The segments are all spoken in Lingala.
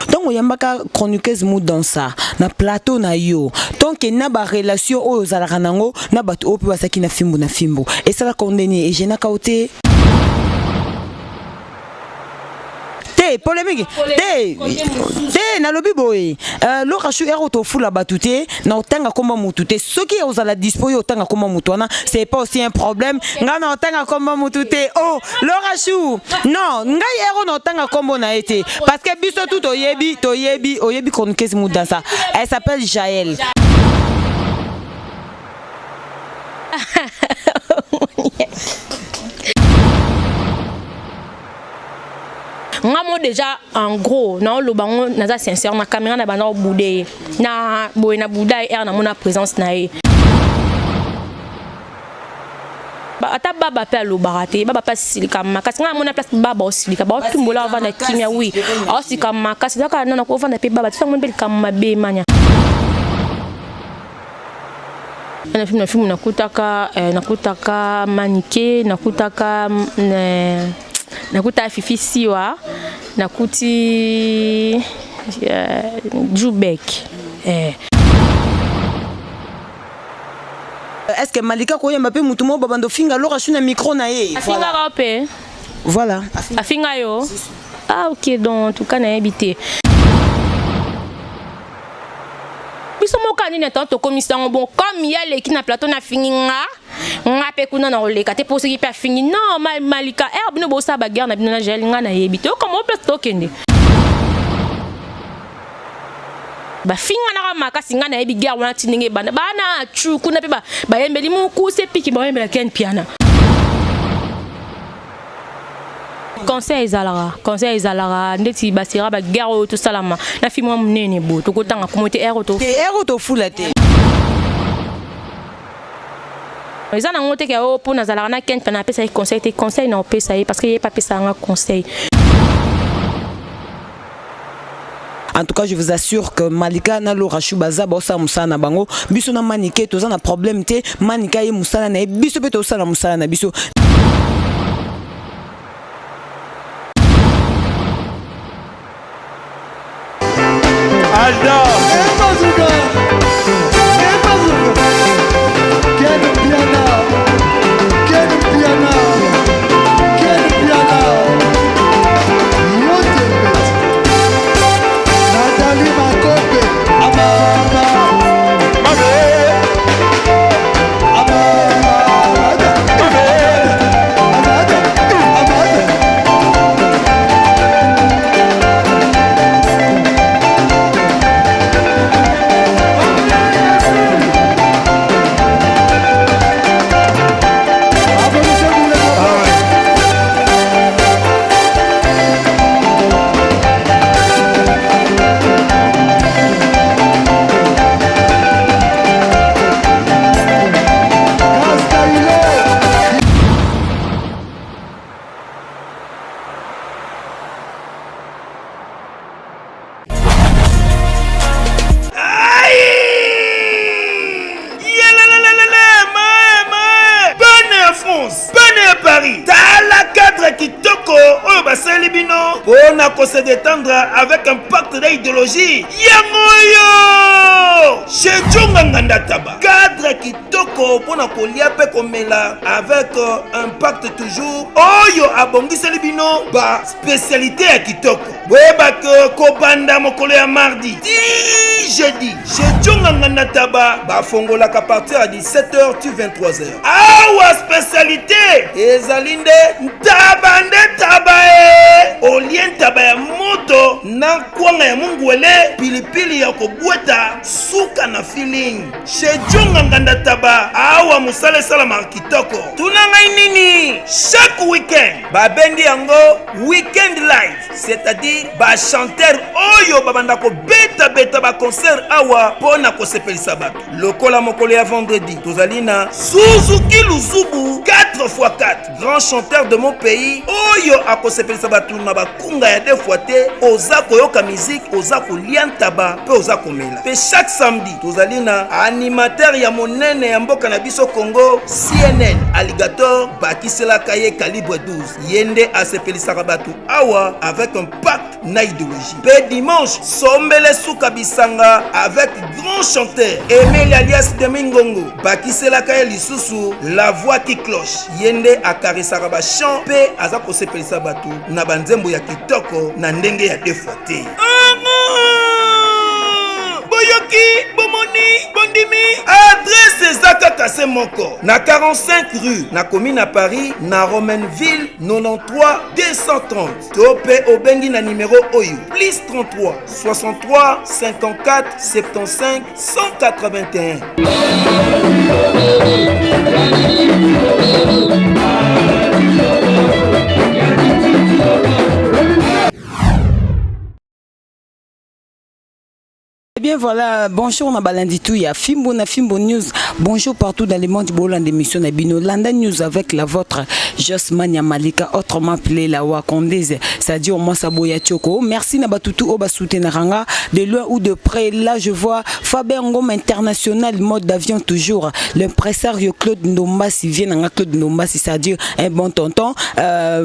Ntango oyambaka chroniqueuse Mudansa na plateau na yo, tant que na ba relation oyo ozalaka nango na bato oyo mpe bazalaki na fimbu na fimbu, esalaka yo ndeni? Egenaka yo te? Te polémique te te, nalobi boye, Laura Chou, ere tofula bato te na otanga komba mutu te. Soki ozala dispo, yo otanga komba mutu wana, c'est pas aussi un problème. Ngai na otanga komba mutu te. Oh, Laura Chou, non, ngai ero na otanga kombo na ye te, parce que biso tu toyebi, toyebi, oyebi chroniqueuse Mudansa, elle s'appelle Jaël. Nga mo déjà, en gros, naoloba ngo, naza sincère na caméra na banda obude ye na boye na buda ye ere namona présence na ye. Ata baba mpe alobaka te, baba mpe asilika makasi. Ngai namona place baba osilika, baotumbola, ovanda kimia. Wi, aosilika makasi, eza kaka nana kovanda mpe baba tisango mpe likambo mabe mania na film. Na film nakutaka, nakutaka Manike, nakutaka, nakutaka Fifi Siwa, nakuti Jubek. Est ce que Malika koyamba mpe motu moko babanda ofinga Laura Chou na micro na ye? Afingaka mpe. Voilà. Afinga yo? Ah ok, donc en tout cas nayebi te. Biso moko nini atan tokomisa yango bon, comme ye aleki na plateau nafingi nga, nga mpe kuna na koleka te, mpo soki mpe afingi non. Malika, ere bino bosala baguerre na bino na Jael, nga nayebi te okoma o place tokende bafinganaka makasi. Ngai nayebi guerre wana ti ndenge ebanda, bana cu kuna mpe bayembeli mokuse piki, bayembela Ken Piana. Conseil ezalaka, conseil ezalaka ndeti basera baguerre oyo tosalama na fi mwa monene boye, tokotanga komo te ere to te, ere tofula te. Eza nango te ke oyo mpo nazalaka na Ken mpe napesa ye conseil te. Conseil na opesa ye parce que ye mpe apesaka nga conseil. En tout cas, je vous assure que Malika na Laura Chou baza baosala mosala na bango. Biso na Manike toza na problème te. Manika ye mosala na ye, biso mpe tosala mosala na biso. Alda. Bazooka. Bazooka. Ken Piana. Ken Piana. Ken Piana. Yote Nathalie Makope. Amama. Mame. Amama. Amada. Amada. Applaudissez pour les copains. Castailo. Yelelelelele, mae mae, bana ya France, bana ya Paris, tala cadre kitoko oyo basaleli bino mpo na kose détendre avec impact na idéologie. Yango oyo chez Jonga Nganda Taba, cadre kitoko mpo na kolia mpe komela avec impact toujours, oyo abongiseli bino ba spécialité ya kitoko. Boyebake kobanda mokolo ya mardi ti jeudi, chez Jonga Nganda Taba bafongolaka partir ya 17h ti 23h. Awa spécialité ezali nde ntaba, nde taba e olie ntaba ya moto na kwanga ya mungwele, pilipili ya kobweta, suka na feeling. Chez Jonga Nganda Taba, awa mosala esalamaka kitoko. Tuna ngai nini? Chaque week-end babengi yango weekend live, c'est-à-dire bachanteur oyo babanda kobetabeta baconcert awa mpo na kosepelisa bato. Lokola mokolo ya vendredi tozali na Suzuki Luzubu 4x4, grand chanteur de mon pays, oyo akosepelisa bato na bakunga ya deux fois te. Oza koyoka musique, oza oza kolia ntaba mpe oza komela. Mpe chaque samedi tozali na animateur ya monene ya mboka na biso Congo, CNN Alligator, bakiselaka ye calibre 12. Ye nde asepelisaka bato awa avec un pacte na idéologie. Mpe dimanche sombele suka bisanga avec grand chanteur Emile alias Demi Ngongo, bakiselaka ye lisusu la voix qui cloche. Ye nde akarisaka ba chant mpe aza kosepelisa bato na banzembo ya kitoko na ndenge ya deux fois te. Boyoki, bomoni, bondimi, adresse eza kaka se moko na 45 rue na commune na Paris na Romainville 93 230, to mpe obengi na nimero oyo plus 33 63 54 75 181. Eh bien voilà, bonjour na balandi tout ya Fimbo na Fimbo News. Bonjour partout dans le monde bolanda émission na bino. Landa News avec la vôtre Josmania Malika, autrement appelée la Wakondese, c'est-à-dire moi Saboya Choko. Merci na batutu oyo ba soutenir nga de loin ou de près. Là je vois Fabien Ngom international mode d'avion toujours. L'impresario Claude Ndombasi vient nga Claude Ndombasi, c'est-à-dire un bon tonton.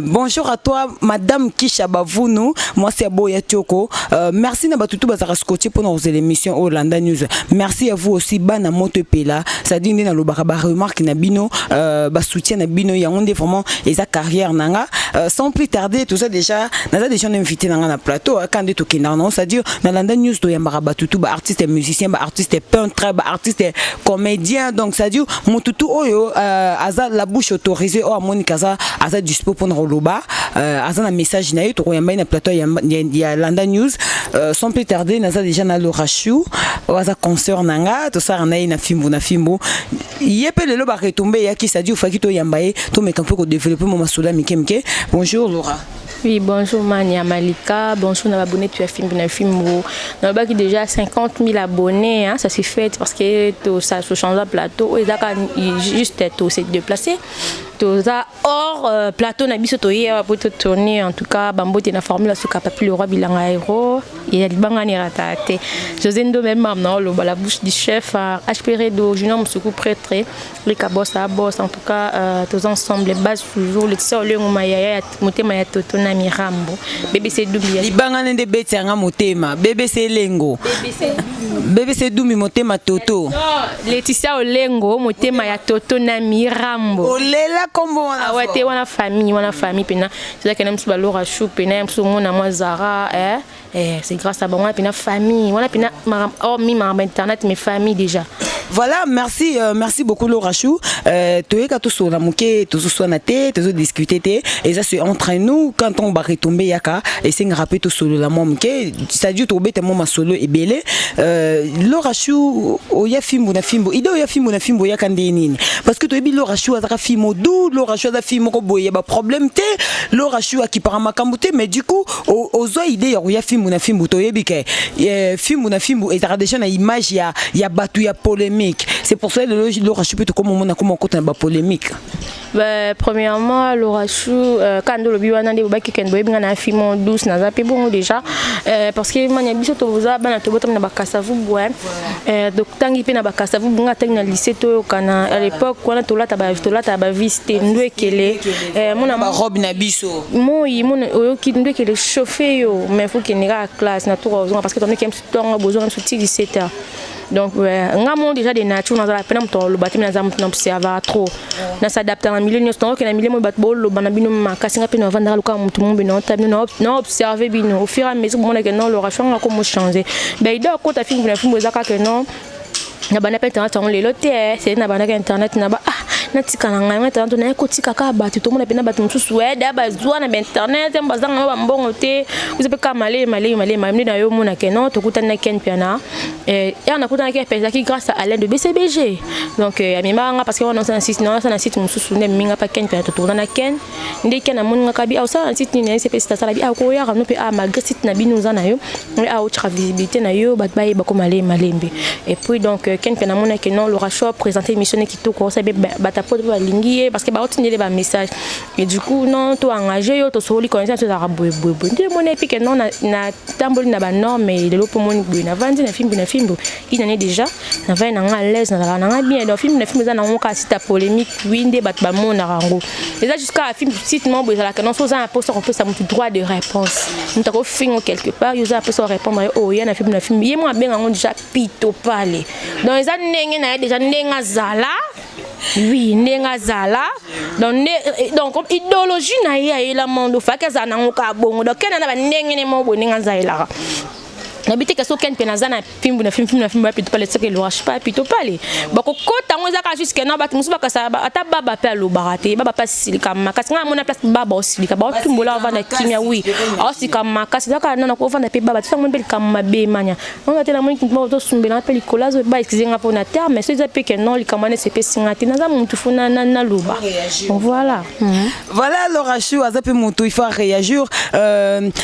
Bonjour à toi madame Kisha Bavunu, moi c'est Boya Choko. Merci na batutu bazara scotché pour nous l'émission Olanda News. Merci à vous aussi bana moto pela, c'est-à-dire nde na lobaka ba remarque na bino, ba soutien na bino yango nde vraiment eza carrière nanga. Sans plus tarder, tout ça déjà naza déjà invité nanga na plateau quand nde tokendaka nango, c'est-à-dire na Landa News toyambaka batutu, ba artiste musicien, ba artiste peintre, ba artiste comédien, donc c'est-à-dire motutu oyo aza la bouche autorisée oyo amoni aza aza dispo mpona koloba, aza na message na ye, tokoyamba ye na plateau ya Landa News. Sans plus tarder, naza déjà na Laura Chou oyo aza consœur na nga, tosala na ye na Fimbu na Fimbu. Ye mpe lelo baretombe eyaki, c'est-à-dire ofaki toyamba ye, tomeka mpe kodévelopper mo masolo ya mike mike. Bonjour Laura. Oui, bonjour Mania Malika, bonjour na abonné tu as film na film. On a déjà 50 000 abonnés, hein, ça s'est fait parce que tout ça se change de plateau, et juste tout s'est déplacé. Tout ça hors plateau na biso toye pour tourner. En tout cas bambote na formule suka papi le roi bilanga héros et libanga ni ratate. José Ndo même na lo la bouche du chef HP Redo Junior Musuku prêtre les kabos à boss. En tout cas tous ensemble les bases toujours le tsa le ngoma ya motema ya toto na mirambo BBC Dumbi. Libanga nde beti yanga motema BBC Lengo BBC Dumbi motema toto. Laetitia Olengo motema ya toto na mirambo. Olela kombo wana. Ah ouais, te wana famille, wana famille pena c'est que na musu balora chou pena musu mona moi Zara, c'est grâce à bango pena famille wana pena oh mi ma internet mes familles déjà. Voilà, merci, merci beaucoup Laura Chou. Toyeka tosola moke, tozoswana te, tozodiscuter te. Et ça c'est entre nous quand on va retomber yaka et c'est un rappel tosolola mwa moke, c'est-à-dire tobeta mwa masolo ebele. Laura Chou oya Fimbu na Fimbu. Idée oya Fimbu na Fimbu yaka nde nini? Parce que toyebi Laura Chou azaka fimo dou, Laura Chou aza fimo ko boye ba problème te, Laura Chou akipara makambo te, mais du coup ozwa idée ya oya Fimbu na Fimbu, toyebi ke Fimbu na Fimbu ezaka déjà na image ya batu ya polémique. C'est pour ça que Laura Chou peut comme on a comment compte na polémique. Bah, premièrement Laura Chou, quand lobi wana nde bobaki kende boyebi nga na fimo douce naza mpe bongo déjà, parce que manya biso toza bana tobotami na bakasavu bwe, donc tangi mpe na bakasavu nga tangi na lycée toyokana à l'époque wana tolata bavise te ndu ekele mona barobe na biso. Moi mona oyoki ndu ekele chauffe yo, mais faut kende kaka classe na toka ozonga parce que tondoki mosu tonga bozonga mosu ti 17 heures. Donc nga mo déjà de nature nazala pena moto aloba te, naza moto na observa trop, na s'adapta na milieu nyonso. Nango na milieu mo bato boloba na bino makasi, nga mpe na ovandaka lokola motu mombe na ota bino na observe bino au fur et à mesure bomona ke non, Laura Chou nga komo changer. Ba idée akota Fimbu na Fimbu eza kaka non na banda mpe internet yango lelo te, c'est na bandaka internet na ba ah natika na ngai internet naye kotika kaka bato tomona mpena bato mosusu da bazwa na bainternet bazanga ngo bambongo te, oza mpe kaka maleye maleye maleye maleye nde na yo omona ke non, tokutani na Ken Piana ya nakutanaki mpe ezalaki grâce à Alain de BCBG. Donc amemaka nga parce que wana osala na site mosusu nde ameminga mpa Ken Piana, totourna na Ken nde Ken amoni nga kabi osala na site nini nayesi mpe site asala bi akoyaka no mpe malgré site na bino oza na yo aotyaka visibilité na yo bato bayeba ko maleye malembe. Et puis donc Ken mpe namonaki non, Laura Chou présenter émission ne kitoko osala mpe bato. ya poto mpe balingi ye parce que baotindele bamessage. Et du coup, non, to engagé yo, tosoli connaissance, tozalaka boye boye boye. Nde moni epi ke non, natamboli na banorme. Lelo mpo moni boye, navandi na fimbu na fimbu une année déjà, navandi na nga à l'aise, nazalaka na nga bien. Donc fimbu na fimbu eza nango kaka site ya polémique, oui, nde bato bamonaka yango. Eza jusqu'à fimbu site moko boye ezalaka non, so oza na mposa kopesa motu droit de réponse, moto akofinga quelque part, yo oza na mposa korépondre ye. Oyo ya na fimbu na fimbu, ye mo abenga yango déjà pito pale. Donc eza ndenge na ye déjà, ndenge azala, oui, ndenge azala. Donc donc idéologie na ye ayela mondo faki azala nango kaka bongo. Donc kena na bandenge ne moko boye, ndenge azalelaka, nayebi te ke soki mpe naza na fimbu na fimbu, fimbu na fimbu ya pito pale, soki elorage pa pito pale, bakokota yango. Eza kaka jusque non, bato mosusu bakasa ata baba mpe alobaka te, baba mpe asilika makasi. Ngai namona place baba osilika, baotumbola, ovanda kimia, oui, aosilika makasi. Eza kaka nana kovanda mpe baba tisango mpe likambo mabe emanya onga te. Namoni moko tosumbela mpe likolo, azo ba excuse nga mpona terme so eza mpe ke non, likambo wana esepesi nga te. Naza motu fo naloba, voilà. Voilà, Laura Chou aza mpe motu, il faut réagir.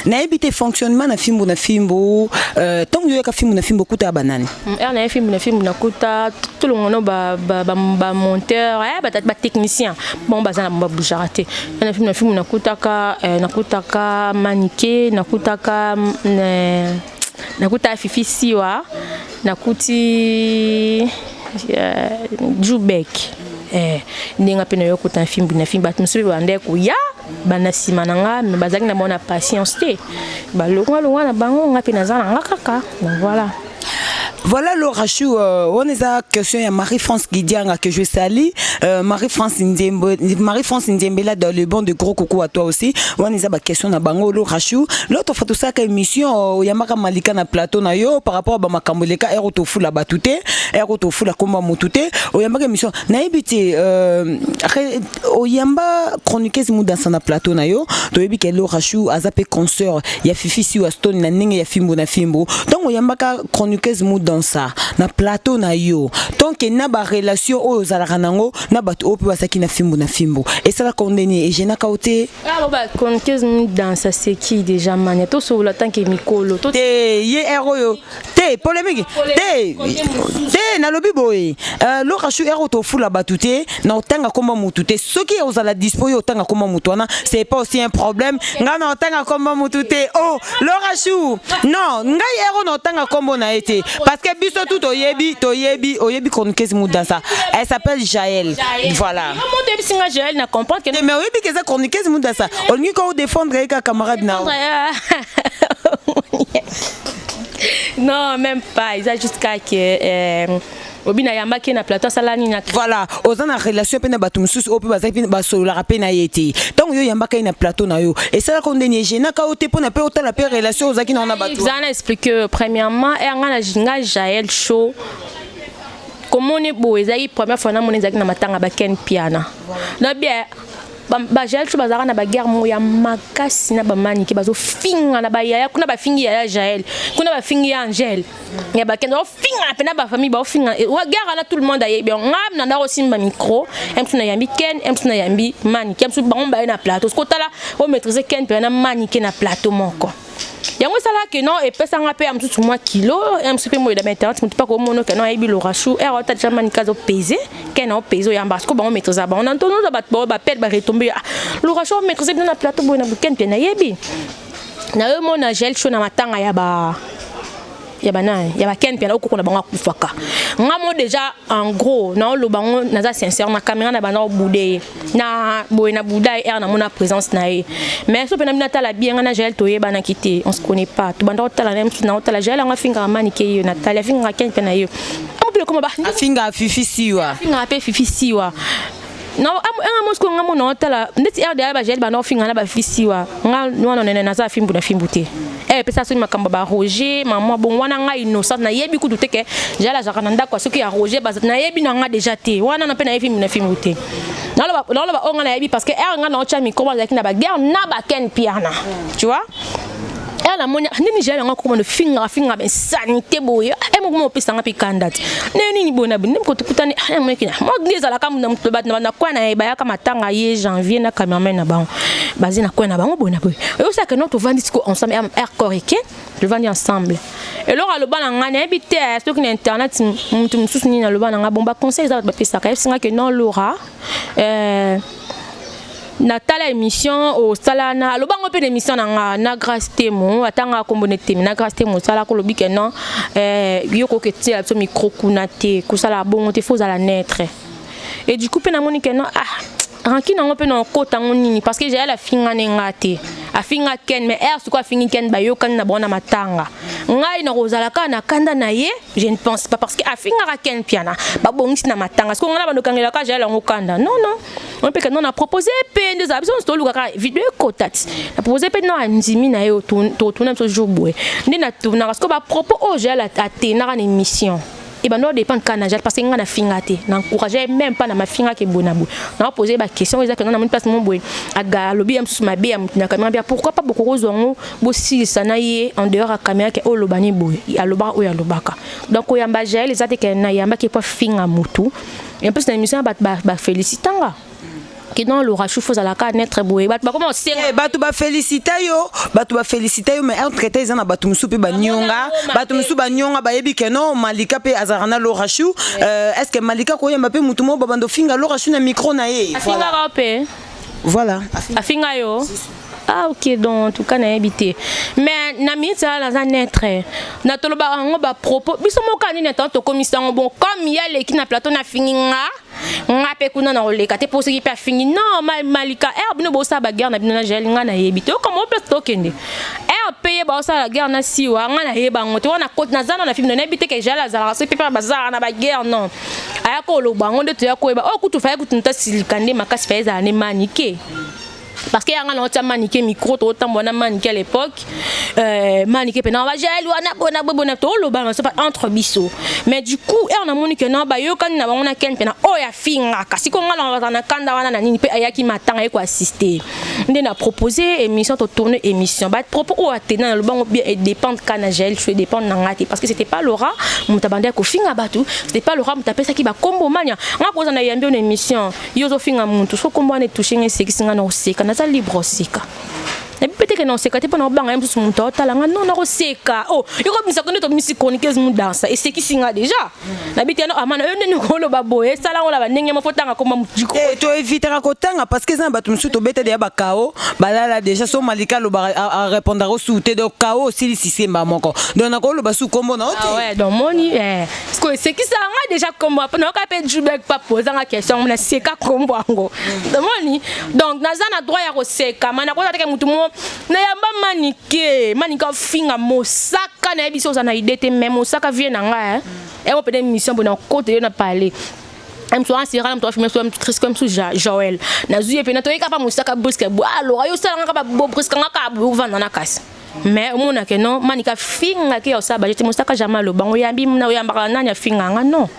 Nayebi te fonctionnement na fimbu na fimbu. Ntango yoyaka fimbu na fimbu, okuta ya banani? Ere na ye fimbu na fimbu, nakuta tolongono bamonteur, batechnicien bon, baza na bango, babougeaka te. Na fimbu na fimbu nakutaka Manike, nakutaka Fifi Siwa, nakuti Jubek. Ndenge mpe nayokuta na fimbu na fimbu, bato mosusu mpe banda koya banda nsima na nga, me bazalaki na bango na patience te, balongwalongwa na bango, nga mpe naza na nga kaka. Donc voilà. Voilà, Laura Chou, on est à question à Marie-France Guidianga que je salue. Marie-France Nzembe, Marie-France Nzembela dans le bon de gros coucou à toi aussi. On est à question na bango Laura Chou. L'autre fois tout ça ka émission yamaka Malika na plateau na yo par rapport à makambo leka ero to fula batute, ero to fula komba mutute. Oyambaka émission na ebité oyamba chroniqueuse mudansa na plateau na yo. To yebi ke Laura Chou aza pe concert ya Fifi Siwa Stone na ndenge ya fimbu na fimbu. Donc oyambaka chroniqueuse mudansa na plateau na yo, donc na barelation oyo ozalaka nango na bato oyo mpe bazalaki na fimbu na fimbu, esalaka ndeni egênaka o te? Ah bon, chroniqueuse mudansa, c'est qui déjà? Mania tosolola tant que mikolo. Te, ye ere oyo te, polémique te te. Nalobi boye, Laura Chou, ere oyo tofula bato te, na otanga komba mutu te. Soki ozala dispo, oyo otanga komba mutu wana, c'est pas aussi un problème. Ngai na otanga komba mutu te. Oh, Laura Chou, non, ngai ere oyo na otanga kombo na ye te, parce que biso tu toyebi, toyebi, oyebi chroniqueuse mudansa, elle s'appelle Jaël, voilà. Moto oyebisi nga Jaël, na comprendre que Mais oyebi ke eza chroniqueuse mudansa, olingi ko odéfendre ye kaka camarade na. Non, même pas, eza jusqu'à que obi nayambaki na plateau, asala nini? Voilà, oza na relation mpe na bato mosusu oyo mpe bazali mpe basololaka mpe na ye te. Ntango yo oyambaka ye na plateau na yo, esalaka ndeni? Egênaka yo te mpona mpe otala mpe relation ozalaki nango na bato? Eza na explique. Premièrement, nga na nga Jael Show komoni boye, ezalaki première fois namoni, ezalaki na matanga baken piana na bien. Bajael Show bazalaka na baguerre moko ya makasi na bamanike, bazofinga na bayaya kuna, bafingi yaya Jael kuna, bafingi ya Angele ya bakende, baofingana mpena bafamille, baofinga guerre wana, tout le monde ayebi. Nga na ndako osimba micro, msu nayambi Ken, msu nayambi Manike, msu bango baye na plateau. Soki otala omaîtrise Ken mpena na Manike na plateau moko, yango esalaka ke non, epesanga mpe ya mosusu mwa kilo ya mosusu mpe moyeda ba internet. Motu mpaka omona ke non, ayebi Laura Chou, ere ota déjà Manike azopese, Ken aopese, oyamba siko bango maîtrise bango na ntono, bato bapele baretombe. Laura Chou maîtrise bino na plateau boye na Ken mpe nayebi nayomona Gel Show na matanga ya ba ya banani, ya baken mpe na okoko na bango akufaka. Nga mo déjà, en gros, naoloba ngo, naza sincère na caméra na banda obude ye na boye na buda ye ere namona présence na ye. Mais so mpe na bino atala bien, nga na Jael toyebanaki te, on se connaît pas. Tobanda kotala na ye mosusu, naotala Jael yango afingaka Manike, ye natali afingaka Ken mpe na ye amopele koma ba Afingaka Fifi Siwa. Afingaka mpe Fifi Siwa. Nga mosiko nga mona otala ndeti rda bajael banda ofinga na bafifi Siwa. Nga wana nene naza fimbu na fimbu te. Epesa soki makambo ba Roger mama bongo wana, nga innocente nayebi kutu te ke Jael azalaka na ndako soki ya Roger, nayebi na nga déjà te wana na mpe nayebi fimbu na fimbu te. Naloba oyo nga nayebi, parce que ere nga naotya micro, bazalaki na baguerre na baken piana, tu vois. Ere namoni ndeni Jael yango akokoma fingaka fingaka bainsanité boye, e moko mo opesanga mpe kanda te. Nde nini boye na boye nde tokutani, namonaki mo nde ezalaka na moto bato na kwa na ye bayaka matanga ye Janvier na cameraman na bango baze na kwa na bango boye na boye. Oyosaka no tovandi siko ensemble, air corps eke Tovandi ensemble. Eloko aloba na ngai, nayebi te soki na internet moto mosusu nini aloba na ngai. Bon, baconseil eza bato bapesaka, yebisi ngai ke non, Laura, natala émission osala na, aloba ngo mpe na émission na nga na Grâce Temo, atanga kombo ne temi na Grâce Temo, osalaka, olobi ke non, yo koki etiela biso micro kuna te, kosala bongo te, faut ozala neutre. Et du coup mpe namoni ke non, ah, rancune yango mpe na okota yango nini, parce que Jael afinga ne nga te, afinga Ken. Mais ere sikoyo afingi Ken, bayokani na bango na matanga. Ngai na kozala kaka na kanda na ye, je ne pense pas, parce que afingaka Ken Piana, babongisi na matanga. Sikoyo ngai na bandokangelaka Jael yango kanda, non, non. On mpe ke non, na propose mpe nde ezala biso nyonso tolukaka video ekota ti na propose mpe non, andimi na ye, totuna biso jour boye nde natunaka. Sikoyo bapropos oyo Jael atenaka na émission ebanda odépendre kaka na Jael, parce que nga nafinga te, na encourage même pas na mafingaki boye na boye. Naopose baquestion eza kenga, namoni place mo boye alobi ya mosusu mabe ya motu na caméra bia, pourquoi pas bokokozwa yango, bosilisa na ye en dehors ya caméra, ke oyo olobani boye, alobaka oyo alobaka. Donc koyamba Jael eza te ke nayambaki po afinga motu. En plus, na émission ya bato bafélicitanga ke non, Laura Chou, faut ozalaka neutre boye, bato bakoma osenga. Bato bafélicita yo, bato bafélicita yo, mais entre temps eza na bato mosusu mpe banionga, bato mosusu banionga, bayebi ke non, Malika mpe azalaka na Laura Chou. Est ce que Malika koyemba mpe motu moko babanda ofinga Laura Chou na micro na ye? Afingaka mpe. Voilà. Afinga yo, ah ok. Donc en tout cas nayebi te, mais na minute ala naza neutre na tolobaka yango bapropos biso moko ya nini ntango tokomisa yango. Bon, comme ye aleki na plateau na afingi nga, nga mpe kuna na koleka te, mpo soki mpe afingi, non. Malika, ere bino bosala baguerre na bino na Jael, nga nayebi te. Okoma place tokende, ere mpe ye baosala guerre na siwa, nga nayeba yango te. Wana naza na film, nayebi te ke Jael azalaka soki mpe bazalaka na baguerre. Non, aya koloba yango nde toya koyeba. Oyo kutu faye kutu ntasilika nde makasi, faye ezala nde manike, parce que yanga na otia Manike micro, totambola na Manike à l'époque. Manike mpe na bajael wana bona boye bona, toloba na so entre biso. Mais du coup ere namoni ke na bayokani na bango na Ken mpe na oyo afingaka, sikoyo nga na bazala na kanda wana na nini, mpe ayaki matanga, aye koassiste nde na propose émission, totourne émission. Bapropos oyo atena na lobango bien edépendre ka na Jael Chou, edépendre na nga te, parce que c'était pas Laura moto abandaki kofinga bato, c'était pas Laura moto apesaki bakombo mania. Nga koza na yambi oyo na émission, yo ozofinga motu, so kombo wana etouche nga, esekisi nga, na oseka, naza libre oseka. Nayebi mpe teke na oseka te mpo na obanga ye mosusu moto aotala nga. Non, nakoseka. O yo kobimisaka nde tobimisi chroniqueuse mudansa, esekisi nga déjà. Nayebi te, amana yo ndeni koloba boye, esalango na bandenge moko, otanga komba motu. Toevitaka kotanga parce que eza na bato mosusu tobeta deya bakao, balala déjà. So Malika alobaka, arépondaka osu te, donc kao osili sisemba moko, donc nakoloba su kombo na yo te. Ouais, donc moni parce que esekisa nga déjà kombo, nayoka mpe Jubek pa posanga question, naseka kombo yango. Moni, donc naza na droit ya koseka ma nakoza teke motu mo nayamba Manike. Manike afinga Mosaka, nayebi so oza na idée te, mais Mosaka vie na ngai emo pene mission boye, nakota yo na parler moto wana sera moto afilme so Chris comme so Joel, nazwi ye mpena, toyeka pa Mosaka brusque bo alors yo osalanga kaka bo brusque, nga kaka boye ovanda na kasi. Mais omonake non, Manika afingaki ya osala baje te. Mosaka jamais alobango oyambi na oyambaka nani afinganga. Non,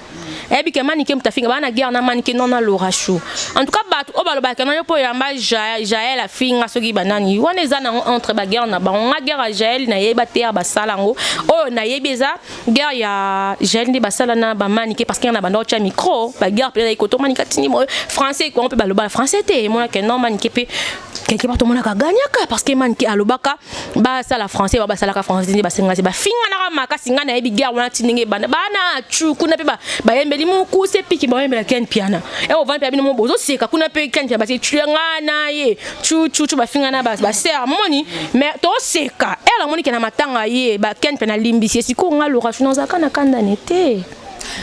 eyebi ke Manike moto afinga baa na guerre na Manike, non, na Laura Chou. En tout cas bato oyo balobaka na yo mpo oyamba Jael afinga soki banani wana, eza nango entre baguerre na bango. Nga guerre ya Jael nayeba te ya basala yango. Oyo nayebi eza guerre ya Jael nde basala na bamanike, parce que nga na banda otya micro, baguerre mpe ezali koto Manike atindi mo français kwango mpe baloba français te. Emonake non, Manike mpe quelque part tomonaka gagnaka, parce que Manike alobaka basala français, ba basalaka français nde basenga te, bafinganaka makasi. Ngai nayebi guerre wana ti ndenge ebanda bana cu kuna mpe bayembeli mokuse piki, bayembela Ken Piana e ovandi mpe bino mo bozoseka kuna mpe Ken Piana basi tu nga na ye cu cu cu, bafingana basere moni, mais toseka ere amoni ke na matanga ye ba Ken mpe nalimbisi ye. Sikoyo nga Laura Chou nazalaka na kandane te.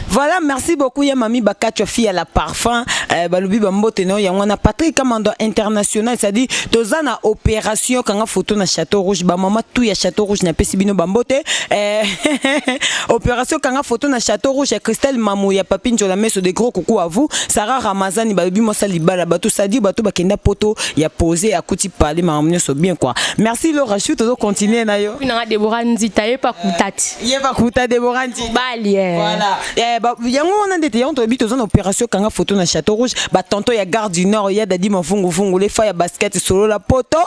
Voilà, merci beaucoup ya mami Bakatwa, fille à la parfum. Balobi bambote na yo yango wana Patrick Kamando international, c'est-à-dire toza na opération kanga photo na Château Rouge. Bamama tu ya Château Rouge, napesi bino bambote. Opération kanga photo na Château Rouge ya Christelle Mamou ya Papi Njola Meso, de gros coucou à vous. Sarah Ramazani, balobi mosa libala bato, c'est-à-dire bato bakenda poto ya posé akuti parler makambo nyonso bien quoi. Merci Laura Chou, tozo continuer na yo. Nanga Debora Nzita ye pa kutati. Ye bakuta Debora Nzita. Bali eh. Voilà. Eh, yango wana nde te, yango toyebi, toza na opération kanga photo na Château Rouge. Batonto ya Gare du Nord, ya Dadi Mafungufungule, fa ya basket, solola poto,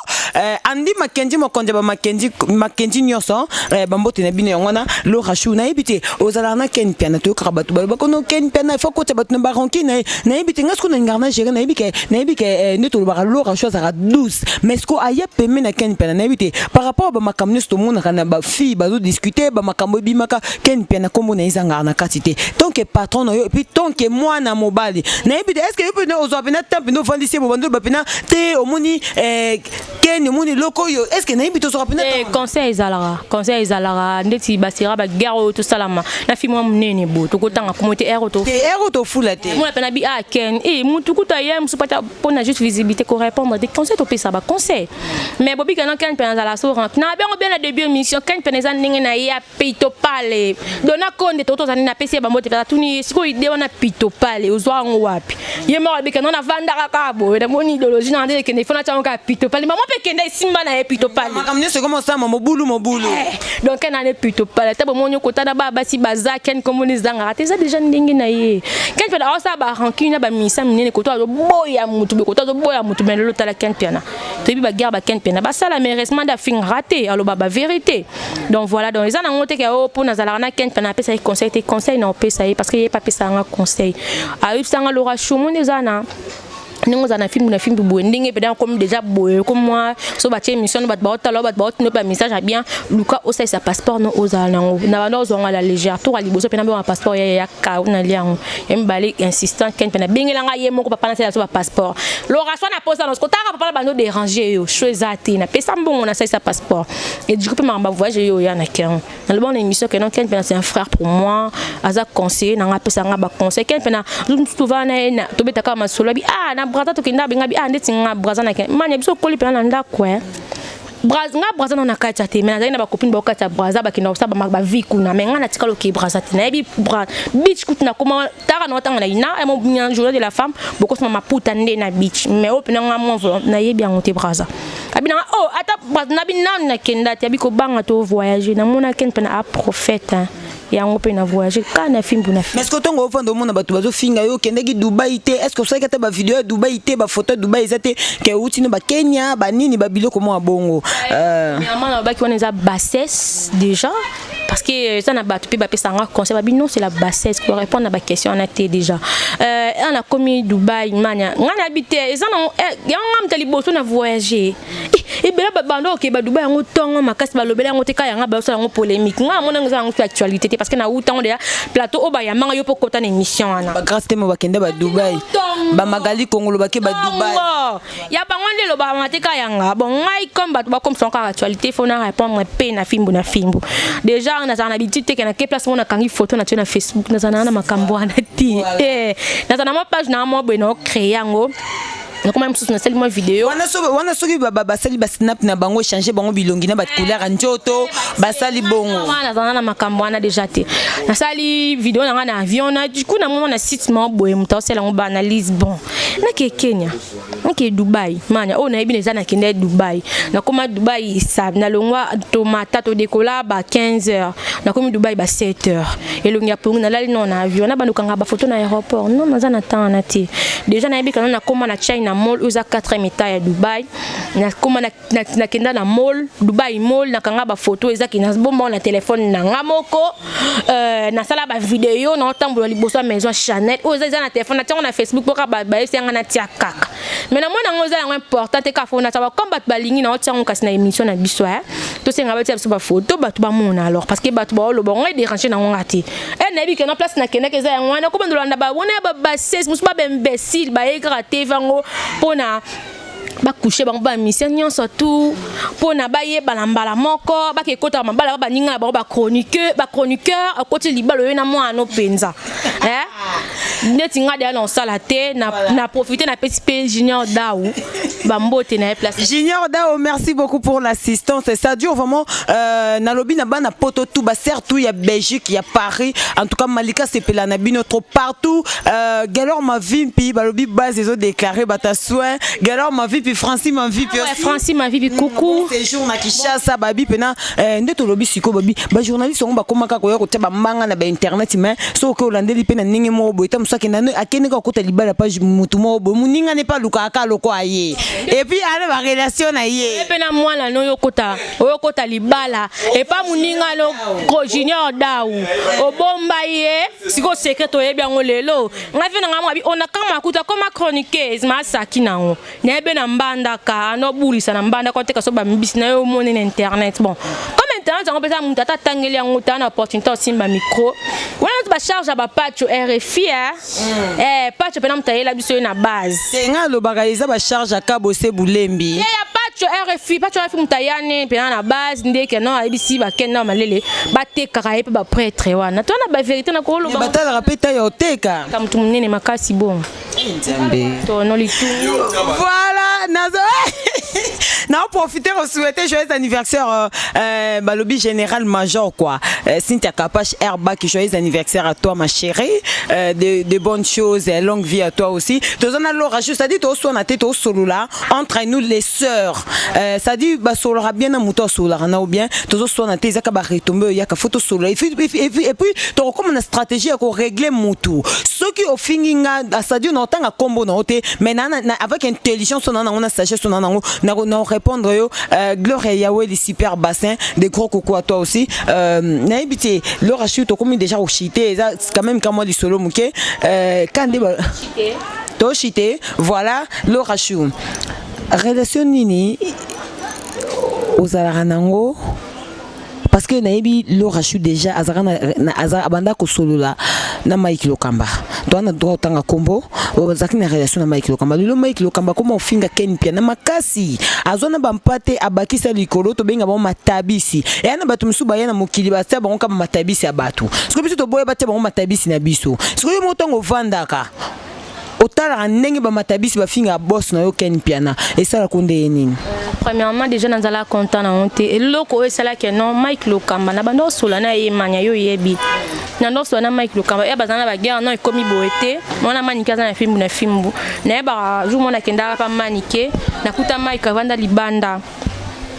Andi Makendi, mokonzi ya bamakendi, Makendi nyonso, bambote na bino. Yango wana, Laura Chou, nayebi te, ozalaka na Ken Piana, toyokaka bato balobaka no Ken Piana faut kota bato na baranki na ye. Nayebi te, nga siko nalingaka na gérer, nayebi ke nde tolobaka, Laura Chou azalaka douce, mais siko aya peme na Ken Piana. Nayebi te, par rapport a bamakambo nyonso tomonaka na bafille bazodiscute, bamakambo ebimaka, Ken Piana nkombo na ye ezangaka na kati te. Tant que patron na yo, et puis tant que mwana mobali, nayebi te, est ce que yo mpena ozwa mpena temps mpena ovandisi ye, bobandi oloba mpena te, omoni Ken, omoni eloko oyo, est ce que, nayebi te, ozwaka mpena Eh, temps? Conseil ezalaka, conseil ezalaka ndeti basera baguerre oyo tosalama na fi mwa monene bo tokotanga komo te ere to Te, ere oyo tofula te. Mona pena bi ah Ken e mutu kuta ye mosu pata mpona juste visibilité, korépondre te. Conseil topesa baconseil, mais bobika na Ken pena azala so rank na bengo bien na début émission. Ken pena eza ndenge na ye ya pito pale dona konde to tozali, napesi ye bambote. Pesa tuni ye sikoyo ide wana pito pale ozwa yango wapi? Ye moko abika no navandaka kaka boye, namoni idéologie na nde ekende, ifo natyango kaka pito pale. Mama mpe ekende esimba na ye pito pale. Makambo nyonso ekoma osama mobulu mobulu. Donc Ken ane plutôt pale ata bomoni okota na bana basi baza Ken komoni ezangaka te, eza déjà ndenge na ye. Ken mpe aosala barancune na bamisa minene, koto azoboya mutu boye, koto azoboya mutu. Mais lelo tala Ken Piana, toyebi baguerre ba Ken Piana basala, mais heureusement nde afingaka te, aloba bavérité. Donc voilà, donc eza nango te ke o mpo nazalaka na Ken Piana apesa ye conseil te. Conseil na opesa ye parce que ye pe apesaka conseil, ayebisanga: "Laura Chou, moni eza na ndenge ozala na filme na filme boye, ndenge mpenza komi déjà boye, komi mwa so batie émission, bato baotala, bato baotina bamessage ya bien, luka osalisa passeport no ozala nango." Na banda ozwanga la légère tour ya liboso mpena mbonga passeport ya ya ka nalia yango ya mibale, insistant Ken mpe nabengelanga ye moko papa nasalela so bapasseport. Laura so na posa nos kotaka papa na bando déranger yo sho eza te, napesa mbongo nasalisa passeport. Et du coup mpe makambo voyage yo oya na Ken, naloba na émission ke non, Ken mpena c'est un frère pour moi, aza conseiller nanga, apesanga baconseil. Ken mpena souvent na ye tobetaka masolo abi ah na Braza, tokenda abenga bi ah ndeti nga Braza na Ken manya biso okoli mpena na ndako e nga Braza na kati ya te, mais nazali na bacopine baokati ya Braza, bakenda kosala bavie kuna, mais nga natikala oke Braza te. Nayebi beach kutu nakoma taka na otanga na ina journée de la femme, bokosoma maputa nde na beach, mais oyo mpena nga mwa nayebi yango te. Braza abi nanga oh ata nabi nanu nakenda te, abi kobanga to voyage. Namona Ken mpena a prophète yango mpe na voyage kaka na fimbu na. Mais est ce que ntongo ofanda omona bato bazofinga yo okendaki Dubai te, est ce que osalaki ata bavideo ya Dubai te, bafoto ya Dubai eza te ke outi no bakenya banini babiloko mwa bongo? Premièrement, nalobaki wana eza bassesse déjà, parce que eza na bato mpe bapesanga conseil, babi non, c'est la bassesse ko répondre na baquestion wana te. Déjà ana nakomi Dubai mania, ngai nayebi te, eza na yango nga moto ya liboso na voyage. Ebele bando oke badubai yango ntongo makasi, balobeli yango te, ka yanga basala yango polémique. Ngai namona yango eza yango so actualité te, parce que nauta yango déjà plateau oyo bayambanga yo mpo kota na émission wana. Bagrâce te mo bakende badubai, bamagali Kongolo bake badubai. Ya bango nde elobaka te ka yanga. Bon, ngai comme bato bakomisa kaka actualité, faut na répondre mpe na fimbu na fimbu. Déjà nazala na habitude te ke na ke place moko nakangi photo na tie na Facebook. Nazala na makambo wana te, nazala na mwa page na mwa boye na ocréer yango, nakoma mosusu nasali mwa video. Wana soki basali basnap na bango, échange bango bilongi na bacouleur ya nzoto, basali bongo. Wana nazala na makambo wana déjà te. Nasali video na ngai na avion na du coup namona na site moko boye, moto aosala yango baanalyse. Bon, nake Kenya, nake Dubai mania oyo nayebi na eza nakende Dubai. Nakoma Dubai sa nalongwa, tomata todekola ba 15 heures, nakomi Dubai ba 7 heures. Elongi ya pongi, nalali no na avion, na bandokanga bafoto na aéroport. Non, naza na temps wana te. Déjà nayebi kana nakoma na China Mall oyo eza 4e état ya Dubai. Nakoma nakenda na mall, Dubai Mall, nakanga bafoto ezaki nabomba na telefone na nga moko, nasala bavideo naotambola liboso ya maison Chanel oyo eza na telefone, natiango na Facebook mpo kaka bayebisi yanga natia kaka. Mais namoni yango eza yango important te, kaka fo natia comme bato balingi naotiango. Kasi na émission na biso tosenga batia biso bafoto, bato bamona alors, parce que bato baoloba ngo edérange nango nga te. E nayebi ke na place nakendaki eza yango wana kobandolanda wana ya babassesse mosusu, babaimbécile baye kaka te vango mpona bakushe bango bamisien nyonso tu mpona bayebana mbala moko, bake ekotaka mabala baninga na bango, bachroniqueur, bachroniqueur akoti libala oyo na mwana mpenza. Neti nga deya na osala te, na profite, napesi mpe Junior Dau bambote na ye place. Junior Dao, merci beaucoup pour l'assistance. Ça dure vraiment. Nalobi na bana poto tout, ba tout ya Belgique, ya Paris. En tout cas, Malika sepela na bino trop partout. Galor ma vimpi, balobi base ils ont déclaré bata soin. Galor ma vimpi, Francis ma vimpi Ah ouais, aussi. Francis ma vipi, coucou. Séjour na Kinshasa, babi pena nde tolobi sikoyo, babi ba journaliste yango bakomaka koya kotia bambanga na ba internet, mais soki olandeli mpe na ndenge moko boye, ta mosu akenda akende kaka kokota libala pa motu moko boye, moninga ne mpe alukaka kaka loko aye et puis ana ba relation na ye. Mpe na mwana no oyo okota libala epa moninga no ko Junior Dau obomba ye. Sikoyo secret toyebi yango lelo. Ngai mpe na ngai mwabi onakama makuta akoma chroniqueuse maasaki nango nayebi na mbandaka anobulisa na mbandaka oteka so bambisi na yo omoni na internet. Bon, comme internet yango mpenza, moto ata atangeli yango ta na opportunité osimba micro wana neti ba charge ya bapacho RFI, pacho mpena moto ayela biso ye na base. Te, ngai alobaka eza ba charge ya Kabose Bulembi. Ye ya pacho RFI, pacho RFI moto ayane mpena na base ndeke no ayebisi bakende na malele batekaka ye mpe ba prêtre wana to na ba vérité na koloba. Batalaka mpe ta ya oteka. Ka motu monene makasi bon. Nzambe. Tono litungu. Voilà, nazo na profiter pour souhaiter joyeux anniversaire balobi général major quoi, Cynthia Kapash Airbag, joyeux anniversaire à toi ma chérie, de bonnes choses et longue vie à toi aussi. Tozana Laura, juste c'est-à-dire to sona te to solola entre nous les sœurs, c'est-à-dire ba solora bien na muto solora na ou bien tozo sona te ezaka ba retomber yaka photo solola et puis to comme na stratégie ya ko régler mutu soki ofingi nga, c'est-à-dire na otanga kombo na te, mais na avec intelligence na nango, na sagesse na nango, na répondre yo. Gloria Yahweh, les super bassin, des gros coucou à toi aussi. Nayebi te, Laura Chou, tokomi déjà koshite, eza quand même kamwa lisolo moke kande toshite. Voilà, Laura Chou, relation nini ozalaka nango? Parce que nayebi Laura Chou déjà azalaka abanda kosolola na Mike Lokamba. To na droit otanga kombo, ozalaki na relation na Mike Lokamba. Lelo Mike Lokamba koma ofinga Ken Pia na makasi, azwa na bampate abakisa likolo, tobenga bango matabisi. Eya na bato mosusu baya na mokili, batia bango kaka matabisi ya bato. Sikoyo biso toboya batia bango matabisi na biso. Sikoyo yo moko ntango ovandaka otalaka ndenge bamatabisi bafingaka boss na yo Ken Piana, esalaka nde ye nini? Premièrement, déjà nazala content na ngo te. Eloko oyo esalaki non, Mike Lokamba na banda osola na ye manya yo oyebi na nda osola na Mike Lokamba ya bazala na ba guerre non ekomi boye te. Mwana Manike aza na fimbu na fimbu nayebaka. Jour mwana akendaka pa Manike, nakuta Mike avanda libanda.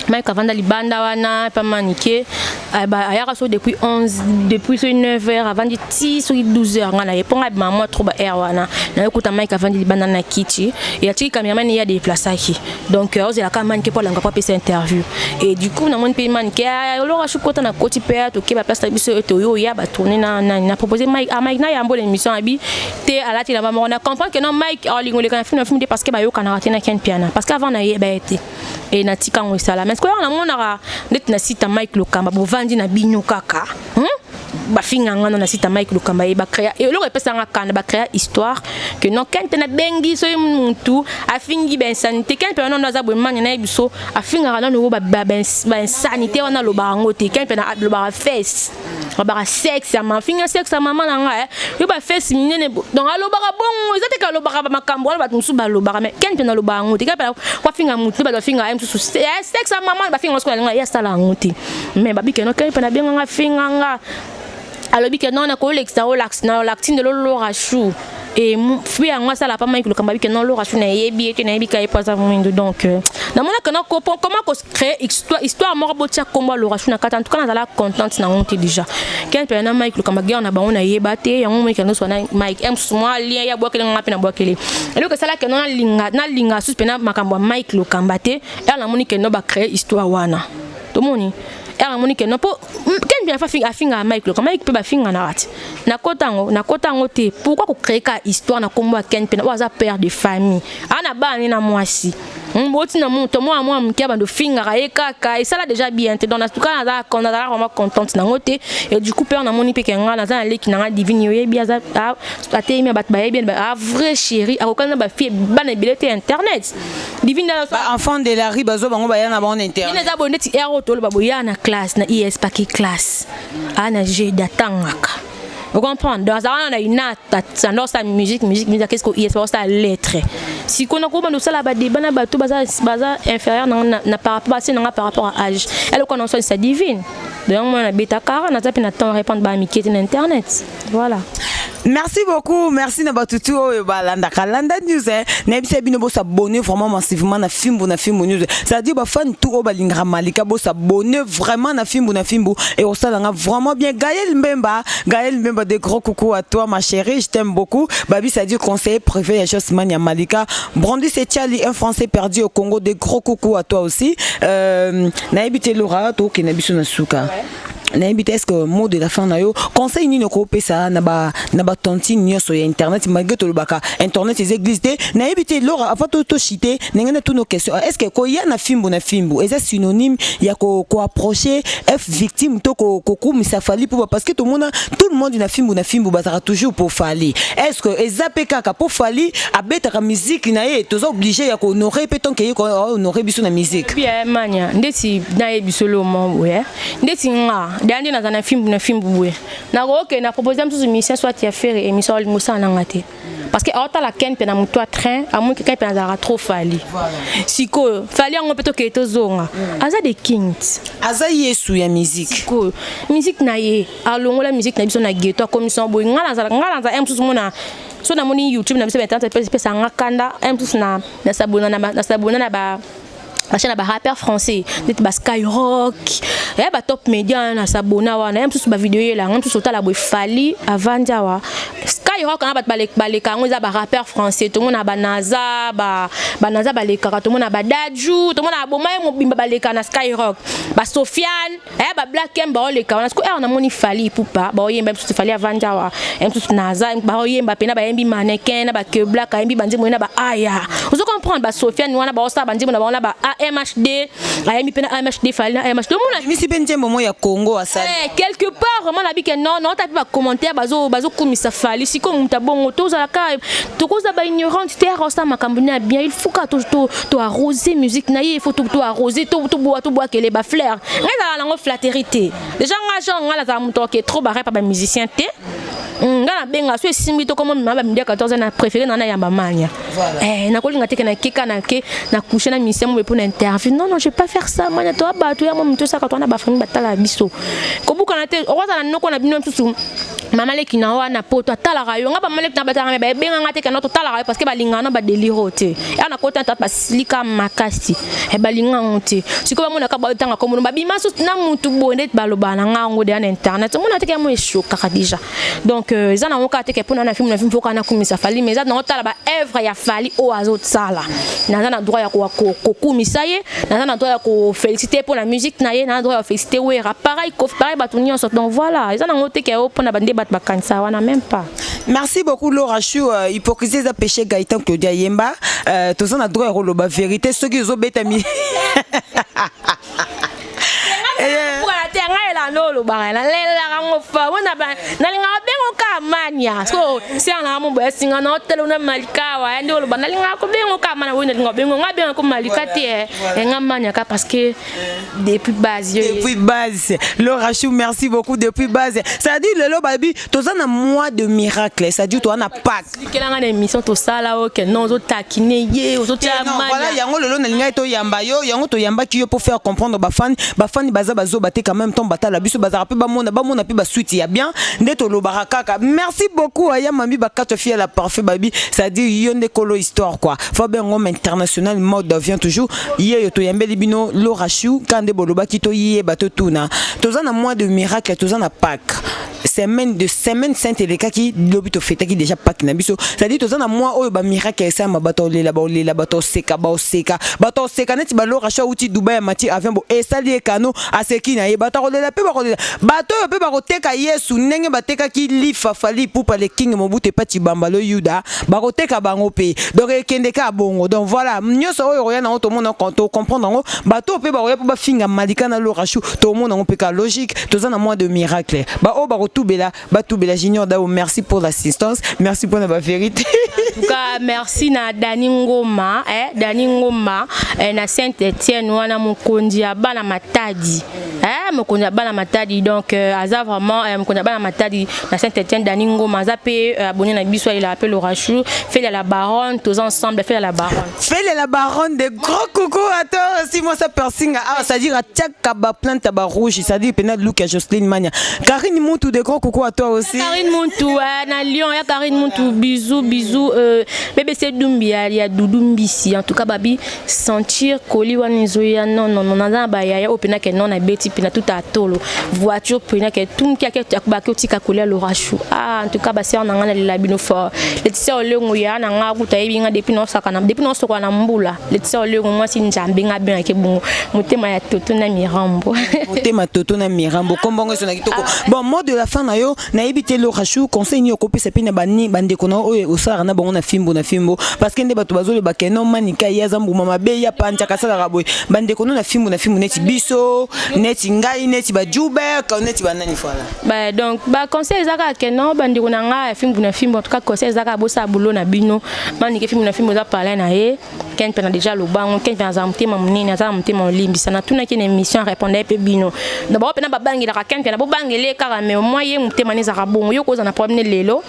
Mike avanda libanda wana pa Manike, ayaka so depuis 11, depuis soki 9 heures avandi ti soki 12 heures. Nga na ye mpo nga abima mwa trop ba heure wana, nayekuta Mike avandi libanda na kiti e atiki cameraman ye adeplasaki. Donc ozelaka Manike mpo alanga mpo apesa interview. Et du coup namoni mpe Manike oloko asukota na koti mpe toke ba place na biso ete oyo oya ba tourne na nani na propose Mike, ah, Mike na yambo l'émission abi te alati na bamoko. Na comprendre que non, Mike alingo oleka na film na film te parce que bayokanaka te na Ken Piana, parce que avant nayeba ye te e natika yango esala. Mais sikoyo namonaka ndeti na site ya Mike Lokamba bovandi na bino kaka, Bafinga nga no na site ya Mike Lokamba ye bacréa eloko epesanga kanda, bacréa histoire que non, Ken te nabengi soki mutu afingi ba insanité. Ken mpe wana aza boye manya nayebi so afingaka nano oyo ba insanité wana, alobaka yango te. Ken mpe alobaka fesse, alobaka sexe ya mama, afinga sexe ya mama na ngai yo ba fesse minene. Donc alobaka bongo, eza te ke alobaka bamakambo wana bato mosusu balobaka, mais Ken mpe nalobaka yango te. Ken mpe kwafinga mutu nde bato bafinga ye mosusu sexe ya mama, bafinga sikoyo nalinga ye asala yango te. Mais babike no Ken mpe nabenganga finganga, alobi ke non, nakolekisa na olakisi ndelo Laura Chou e fi yango asala pa Mike Lokamba. Bike non, Laura Chou nayebi ye te, nayebi ka ye po aza mwindu. Donc namonaka na comment kocréer histoire moko botia kombo ya Laura Chou na kati. En tout cas nazala contente nango te. Déjà Ken mpe na Mike Lokamba, guerre na bango nayeba te. Yango moki nyonso wana Mike mosusu mwa lien ya bwakeli nga mpe na bwakeli. Eloko esalaki no nalinga susu mpe na makambo ya Mike Lokamba te ere namoni ke no bacréer histoire wana. Tomoni ere namoni ke no mpo Ken mpe afingaka Mike Lokamba, Mike mpe bafinganaka ti nakota yango, nakota yango te. Pourquoi kocréer ka histoire na kombo ya Ken mpe oyo aza père de famille, aa na bana ne na mwasi botina moto mwana mwana moke abando ofingaka ye kaka, esala déjà bien te. Donc en tout cas nazala vraiment contente nango te. Et du coup père namoni mpe ke nga naza na leki nanga Divine, oyebi aza ateyemi, bato bayebi a vrai chéri, akokani na ba fille bana ebele te internet Divine. Enfant de la rue bazwa bango baya na bango na internet. Eza boye neti ere oyo toloba boya na classe na is paki classe aa na g atangaka. Ocomprendre? Donc azalaka na inata anda osala musique, musique, musique, qu'est-ce que yes, osala lettre. Sikoyo nakobanda osala badébat na bato baza inférieur na par rapport basi nanga, par rapport à âge. Eloko na osalisa divine. Donc mwana nabeta kara, naza mpe na temps répondre baamike te na internet. Voilà. Merci beaucoup, merci na bato tu oyo balandaka Landa News, hein. Nayebisa bino, bosabonner vraiment massivement na Fimbu na Fimbu News, c'est-à-dire bafani tu oyo balingaka Malika, bosabonner vraiment na Fimbu na Fimbu et osalanga vraiment bien. Gaël Mbemba, Gaël Mbemba, de gros coucou à toi, ma chérie, je t'aime beaucoup. Babi, c'est-à-dire conseiller privé ya Josman ya Malika. Brandis et Tchali, un Français perdu au Congo, de gros coucou à toi aussi. Nayebi te, Laura, tokende biso na suka. Nayebi te, est ce que mot de la fin na yo, conseil nini okopesa na batontine nyonso ya internet, malgré tolobaka internet eza église te? Nayebi te, Lora, avant toshite ndenge na tuna question, est ce que koya na Fimbu na Fimbu eza synonyme ya koapproche F victime to kokumisa Fally Ipupa? Parce que tomona tout le monde na Fimbu na Fimbu bazalaka toujours pour Fally. Est ce que eza mpe kaka mpo Fally abetaka musique na ye, toza obligé ya kohonorer mpe tonke ye honorer biso na musique? Bien, mania, ndeti nayebi solo mo boye, ndeti nga deya nde naza na Fimbu na Fimbu boye, nakookende na propose mosusu mission, soit ya faire émission, olingo osala nanga te, parce que aotala ken mpe na motu ya train, amoki ken mpe nazalaka trop Fally. Sikoyo Fally yango mpe tokende tozonga, aza de kings. Aza Yesu ya musique. Sikoyo musique na ye alongola musique na biso na ghetto, akomisa boye. Nga nazala, nga naza mosusu mona so namoni YouTube na biso ba internet epesa nga kanda. Mosusu nasabona na ba bachaîne ya barappeur français neti baSkyrock, ya batop média, na sabona wana. Ya mosusu bavideo yelanga mosusu otala boye, Fally avandi awa, Skyrock na bato baleka yango, eza barappeur français. Tomona banaza, banaza balekaka, tomona badaju, tomona baboma ye mobimba baleka na Skyrock, basofiane, bablack M baoleka wana. Siko ere namoni Fally Ipupa baoyemba, mosusu Fally avandi awa, mosusu naza baoyemba mpena, bayembi Mannequin na bake Black, ayembi banzembo ye na baaya. Ozo comprendre? Basofiane wana baosala banzembo na bango na ba MHD, ayembi mpe na MHD, Fally na MHD, omona. Misi mpe nzembo mo ya Congo asali. Quelque part vraiment nabi ke non, non, tapi bacommentaire bazokumisa Fally. Sikoyo moto abongo, tozalaka, tokozala baignorante te. Osala makambo ne ya bien, il faut ka toarrose musique na ye, il faut toarrose, tobwakele bafleur. Ngai ezalaka nango flatterie te. Déjà nga genre nga nazala moto oke trop barep ya bamusicien te. Nga nabenga so esimbi to komo mema bamidi ya 14, na préféré na nayamba mania. Nakolinga te ke nakeka nake na couche na musicien mo mpo na interview. Non, non, je vais pas faire ça. Mania, toa bato ya mo moto osaka, toa na bafamille batala biso, kobukana te. Okozala noko na bino mosusu, mama leki na wana poto atalaka yo. Nga bamama leki na batalaka me bayebenganga te kana totalaka yo, parce que balingaka na badelire te. Ya na kota tata basilika makasi, balinga yango te. Sikoyo bamonaka batanga kombono, babima susu na mutu boye nde balobaka na nga yango deya na internet. Omona teke yango eshokaka déjà. Donc eza nango kaka teke mpona na filme na filme foka nakumisa Fally, mais eza nango tala baœuvre ya Fally oyo azosala. Naza na droit ya kokumisa ye, naza na droit ya kofélicité mpo na musique na ye, naza na droit ya kofélicité Wera, pareil Kofi, pareil bato nyonso. Donc voilà, eza nango teke oyo mpona bande bato bakanisa wana, même pas. Merci beaucoup, Laura Chou. Hypocrisie eza péché. Gaëtan Claudia Yemba, toza na droit ya koloba vérité soki ozobeta mi Bukana te, ngai elanda olobaka, nalelaka ngo fa mona nalingaka bengo ka mania. So sianaka mo boya singa na otele na Malika awa nde oloba nalingaka kobengo ka mana oyo, nalingaka bengo nga benga ko Malika te, nga mania ka, parce que depuis base yo. Depuis base, Laura Chou, merci beaucoup. Depuis base, c'est-à-dire lelo babi toza na mois de miracle, c'est-à-dire toza na Pâques. Kelanga na émission tosala oke non, ozotakine ye, ozotia. Voilà, yango lelo nalingaki toyamba yo, yango toyambaki yo pour faire comprendre bafani. Bafani baza bazoba te quand même. Ntongo batala biso, bazalaka mpe bamona, bamona mpe basuite ya bien nde tolobaka kaka. Merci beaucoup aya mami bakato fille la parfait babi, c'est-à-dire yo nde kolo histoire quoi. Fabien Ngoma international mode vient toujours ye yo. Toyambeli bino Laura Chou ka nde bolobaki toyeba totuna. Toza na mois de miracle, toza na Pâques, semaine de semaine sainte elekaki lobi, tofetaki déjà Pâques na biso, c'est-à-dire toza na mois oyo bamiracle esalama. Bato olela baolela, bato oseka baoseka, bato oseka neti baLaura Chou auti Dubai ya mati avion bo esali ekano aseki na ye. Bato akolela mpe bakolela, bato oyo mpe bakoteka Yesu ndenge batekaki lifa Fally Ipupa le King Mobutu epati bambalo Yuda, bakoteka bango mpe. Donc ekende ka bongo. Donc voilà, nyonso oyo koya nango tomona, tocomprendre yango. Bato oyo mpe bakoya mpo bafinga Malika na Laura Chou, tomona yango mpe ka logique. Toza na mois de miracle, baoyo. bakotubela, batubela. Junior Dao, merci pour l'assistance, merci pour la vérité. En tout cas, merci na Dani Ngoma, eh, Dani Ngoma, eh, na Saint-Étienne wana, mokonzi ya bana Matadi. Eh, mokonzi ya bana Matadi, donc aza vraiment mokonzi ya bana Matadi na Saint-Étienne, Dani Ngoma aza pe abonné na biso, il a appelé Lorachou, fait la baronne, tous ensemble, fait la baronne. Fais la baronne, de gros coucou à toi aussi. Moi ça piercing, ah, c'est-à-dire atiaka ba plante ba rouge, c'est-à-dire pena look ya Jocelyne Mania. Karine Moutou, de gros coucou à toi aussi. Karine Muntu, na Lyon, ya Karine Muntu, bisous, bisous. BBC Dumbi, ya Doudou Mbisi. En tout cas, babi, sentir colis wana ezoya, non, non, non, naza na bayaya oyo mpena ke non, na beti mpena tout atolo voiture mpena ke tumki ake baki otika kolia Lorachou. Ah, en tout cas, basœur na nga, nalela bino fort. Leticia Olengo ya na nga kuta, yebi nga depuis naosaka na depuis naosokola na mbula. Leticia Olengo, mwasi Nzambe, nga abengaki bongo motema ya Toto na Mirambo. Motema Toto na Mirambo, kombongo eso na kitoko. Bon, mot de la fin na yo, nayebi te, Lorachou, conseil nini okopesa mpe na bani bandeko na yo oyo osalaka na bango na fimbo na fimbo? Parce que nde bato bazoloba ke no, Manika ye aza mbuma mabe, ya pantiaka, asalaka boye. Bandeko no na fimbo na fimbo, neti biso, neti ngai, neti bajubek, neti banani, voilà. Ba, donc baconseil eza kaka ke non, bandeko na ngai ya fimbu na fimbu, en tout cas conseil eza kaka bosala bulo na bino. Manike, fimbu na fimbu eza parlin na ye. Ken mpe na déjà lobango, Ken mpe azala motema monene, aza na motema olimbisa. Natunaki na émission, répondre ye mpe bino. Donc bango mpena babangelaka Ken mpe na bobangele ye kaka, mais au moins ye motema ne ezalaka bongo. Yo koza na problème ne lelo,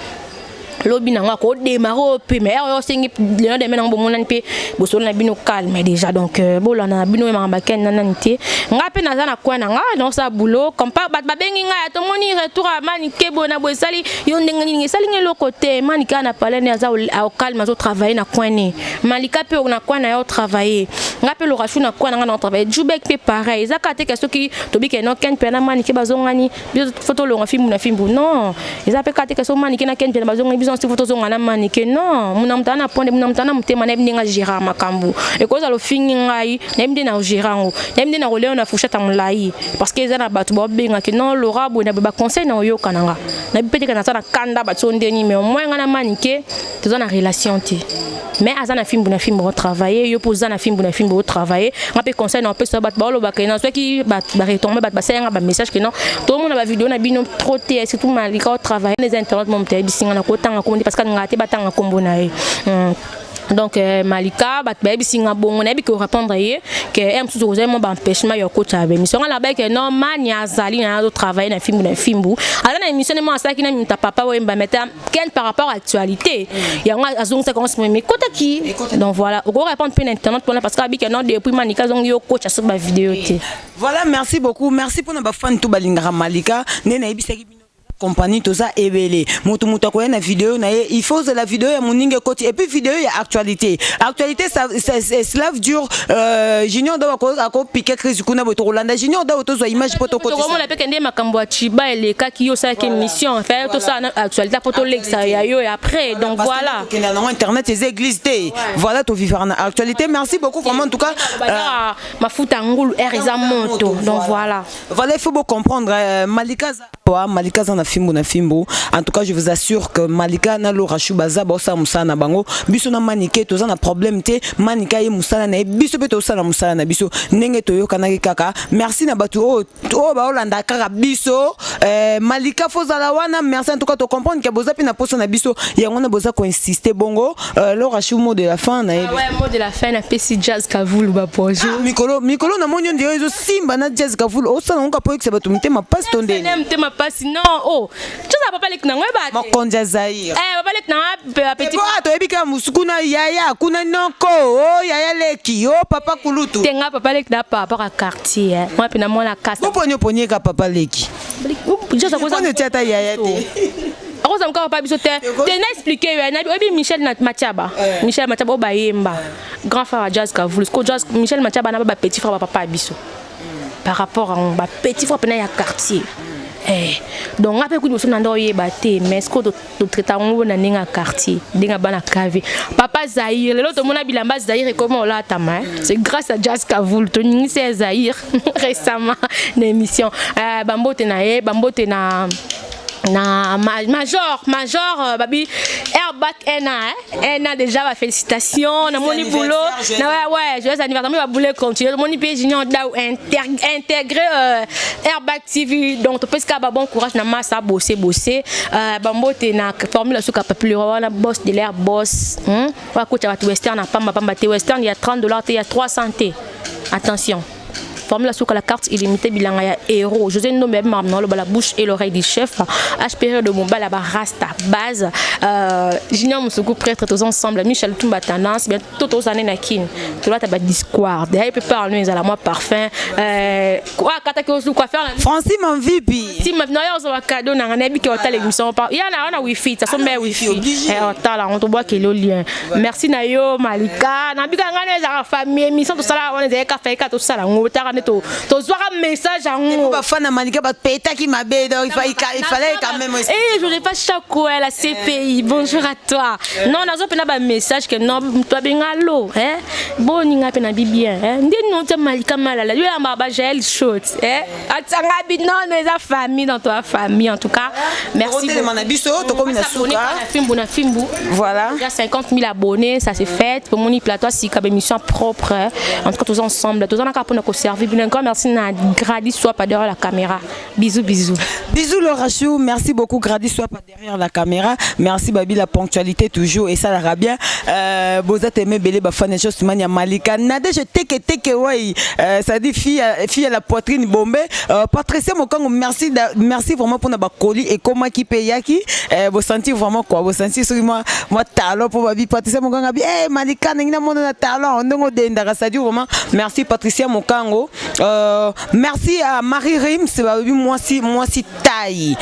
lobi nango akodémarrer oyo mpe, mais oyo osengi lelo, deme nango bomonani mpe bosolo na bino calme déjà. Donc bolanda na bino oyo makambo akende na nani te. Nga mpe naza na coin na nga, naosala boulot comme pa bato babengi ngai, tomoni retour ya Manike boye na boye, esali yo ndenge nini? Esali nga eloko te. Manike na palais ne aza au calme, azotravaille na coin ne. Malika mpe na coin na ye otravaille, nga mpe Lorachou na coin na nga na otravaille, Jubek mpe pareil. Eza kaka te ke soki tobike no Ken mpe na Manike bazongani, biso fo tolonga fimbu na fimbu. Non, eza mpe kaka te ke so Manike na Ken mpe na bazongani, biso nsi fo tozonga na Manike. Non, muna moto aza na ponde, muna moto aza na motema, nayebi ndenge agérer makambo. Ekozala ofingi ngai, nayebi nde na ogérer yango, nayebi nde na kolia na fourchette ya molai, parce que eza na bato baobengaki non, Lora boye na boye, baconseil na oyoka na nga. Nayebi mpe teke naza na kanda bato so ndeni, mais au moins ngai na Manike toza na relation te, mais aza na fimbu na fimbu otravaille, yo mpo oza na fimbu na fimbu otravaille. Nga mpe conseil na opesa bato baolobaka na soki baretombe, bato basalanga bamessage ke non, tomona bavideo na bino trop te, surtout Malika otravaille eza internet. Mo moto ayebisi nga na kotanga kombo te, parce que alingaka te batanga kombo na ye. Donc Malika, bato bayebisi nga bongo, nayebi ke orépondre ye ke ye mosusu kozali mwa baempêchement ya okota baémission. Nga nabai ke non, mani azali na azotravaille na fimbu na fimbu, aza na émission ne mo asalaki na muta papa oyemba mete Ken par rapport à actualité yango azongisaki yango nsima ekotaki. Donc voilà, okorépondre mpe na internet mpona parce que abi ke non, depuis Malika azongi, yo kocha soki bavideo te. Voilà, merci beaucoup, merci mpona bafani to balingaka Malika. Nde nayebisaki bino, compagnie toza ebele, moto moto akoya na video na ye. Il faut ozela video ya moninga ekoti, et puis video ya actualité. Actualité, ça, cela veut dire Junior Dao akopike crise kuna boye, tokolanda Junior Dao, tozwa image mpo tokotisa. Tokomona mpe kende makambo ya Chiba elekaki, yo osalaki émission, enfin tosala na actualité mpo tolekisa ya yo et après, donc voilà. Tokenda nango, internet eza église te. Voilà, tovivaka na actualité. Merci beaucoup vraiment, en tout cas. Badaka mafuta ngulu air eza moto, donc voilà. Voilà, il faut beau comprendre, Malika wa Malika za na fimbu na fimbu. En tout cas, je vous assure que Malika na Laura Chou baza baosala mosala na bango. Biso na Manike toza na problème te. Manika ye mosala na ye, biso mpe tosala mosala na biso ndenge toyokanaki kaka. Merci na bato oyo oyo baolanda kaka biso. Malika fozala wana, merci. En tout cas, tocomprendre ke boza mpe na posa na biso, yango wana boza koinsiste bongo. Laura Chou, mot de la fin na ye. Ah ouais, mot de la fin, napesi Jazz Kavulu ba bonjour. Mikolo mikolo namoni yo ndenge ezosimba na Jazz Kavulu, osala ngo kapo oyekisa bato mitema pasi to ndeni? Motema pasi, non. Oh, Jazz papa leki nango oyeba te. Mokonzi ya Zaire. Eh, papa leki nanga petit. Po toyebi kaka mosu kuna, yaya kuna, noko o yaya leki o papa kulutu. Te, nga papa leki na par rapport à quartier, moi mpe na mwana kasa. Oponi oponi eka papa leki. Jazz akoza. Mponi otia ata yaya te? Akoza moka papa biso te. Te, na explique yo, oyebi Michel na Matiaba, Michel Matiaba oyo bayemba, grand frère ya Jazz Kavulu. Ko Jazz, Michel Matiaba na ba petit frère bapapa ya biso par rapport à ba petit frère mpena ya quartier. Eh, donc nga mpe kutu liboso na nde oyeba te, mais ce que totraite yango na ndenge ya quartier, ndenge ya bana kave. Papa Zaire, lelo tomona bilamba Zaire ekoma olatama, c'est grâce à Jazz Kavulu. Toningisi ya Zaire récemment na émission. Bambote na ye, bambote na major babi air. Airbac un an, hein? Un an déjà, bah, félicitations. Na moni boulot. Na ouais, joyeux anniversaire. Mais bah, boulot continue. Moni pe Junior Dao intégré Airbac TV. Donc, tu peux bah, bon courage na massa bosser bosser. Bambote na formule suka papi wana boss de l'air boss. Wa coach à Western na pamba pamba te Western il y a 30 $ te, il y a 300 te. Attention. Formule suka la carte illimitée bilanga ya héros. José Ndombe Marmno la bouche et l'oreille du chef. HPR de Mombala ba rasta base. Junior Musuku prêtre tous ensemble Michel Tumba tendance bien tout aux années na kin. Tu vois ba discours. D'ailleurs peut parler nous à la moi parfum. Quoi kata ko quoi faire Francis Manvipi. Si maintenant yo zo cadeau na ngana bi ke otala émission pa. Ya na wana wifi, ça sommet wifi. Eh otala on to boit ke le lien. Merci na yo Malika. Na bika ngana za famille émission tout ça là on est ka fait ka tout ça là ngotaka ne to tozwaka message yango. Bafana Malika bapetaki mabe, donc il fallait quand même. Eh, je pas chaque la CPI, bonjour à toi. Non, nazo pena ba message que non, toi benga lo, hein. Boni nga pena bi bien, hein. Ndi non te Malika malala, yo ya ba Jaël shot, hein. Atanga bi non, eza famille dans toi famille en tout cas. Merci. Na biso tokomi na suka. Na fimbu na fimbu. Voilà. Déjà 50 000 abonnés, ça c'est fait. Pour mon plateau si comme émission propre. En tout cas tous ensemble, tous en a pour nous servir. Bien encore merci na Grady soit pas derrière la caméra. Bisous bisous. Bisous Laura Chou, merci beaucoup Grady soit pas derrière la caméra. Merci Babi la ponctualité toujours et ça la bien. Bozat aimé belé bafana Josmania Malika. Nadège teke teke ouais, ça dit fille à la poitrine bombée. Patricia Mokango, merci merci vraiment pour na colis et comment qui payaki. Vous sentez vraiment quoi? Vous sentez sur moi moi talon pour Babi Patricia Mokango. Eh Malika ngina mona na talon ndongo dendaka ça dit vraiment merci Patricia Mokango. Merci à Marie Rims, babi moi si taille.